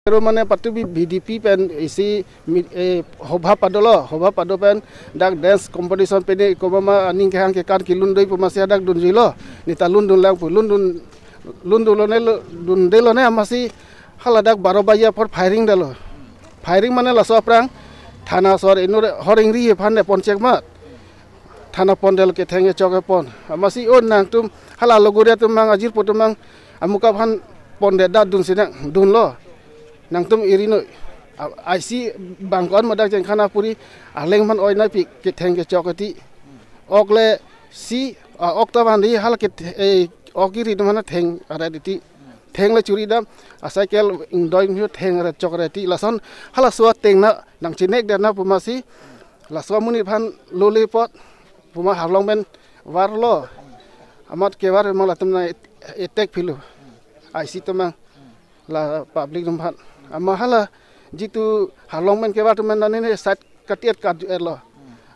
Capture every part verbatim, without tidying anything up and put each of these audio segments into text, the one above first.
Pero mane patu B D P pen isi mi-, eh, hobha padolo, hobha pado pen dak dance competition pen e koma ma aning kehang kekan kelun doi pu masi hadak dunjuilo. Neta lundun lang pu, lundun, lundun lone lo, dunde lone amasi hala dak baro baji apor firing dalo. Firing mane laso aphrang thana sor inut Horingri aphan de pon chek mat. Thana pon del ketheng kechok kepon. Amasi o nangtum hala logori atum mang ajirpo atum mang amuka aphan pon de da dun sinang dunlo. Nangtum iri noi. A-, I C bangkon madak jeng khana puri aleng man oi na pi ketheng kechok keti. Ok le si, a, ok ta van di hala ke, eh, ok iri atum hana theng aret iti. Theng le churi dam, a cycle ingdoi myo theng aret chok aret ti. Lason hala so ateng na nangchinek de na pu masi. Laso amonit aphan lole apot pu ma harlong pen varlo. Amat kevar mang latum na et-, etek philo. I C atum mang la public atum aphan. Ama hala jitu harlong pen kevar atum mang nane ne side katiet kat erlo.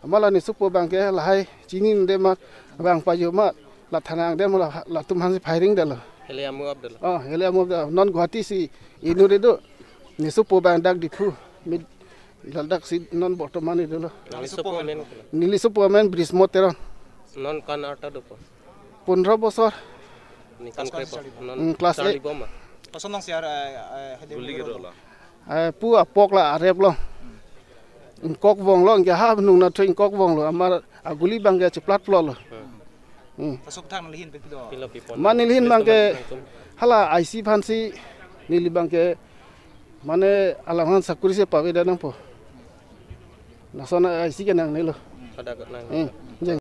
Ama la nesupo abang ke lahai chinine ma abang pajo ma la thana angdeng ma la, latum aphansi firing dalo. Hele amu abdul. Oh, hele amu abdul. Non Guwahati si inut do. Nesupo abang dak Diphu. Mid Ladak si non bortoman dolo. Nangli sopo amen ko? Neli sopo amen Brismo Teron. Non ko-an arta dopo? Pondro bosor. Ningkan kerepo? Non Hmm, class eight. Charli bom ma? Koson nang siar, eh, eh, hede Guli gero la. Eh, pu apok la arep lo. Ingkok vonglo, ingke ha nung na thu ingkok vonglo. Amar aguli abang ke cheplat plotlo. Hmm. Hmm. Pasok thang nelihin pe pilo. Pilo pipon. Ma nelihin abang ke nangtum. Hala I C aphansi neli abang ke mane alang aphan sakuri si paveda nangpo. Lason I C ke nangnelo. Hadak nang. Hmm.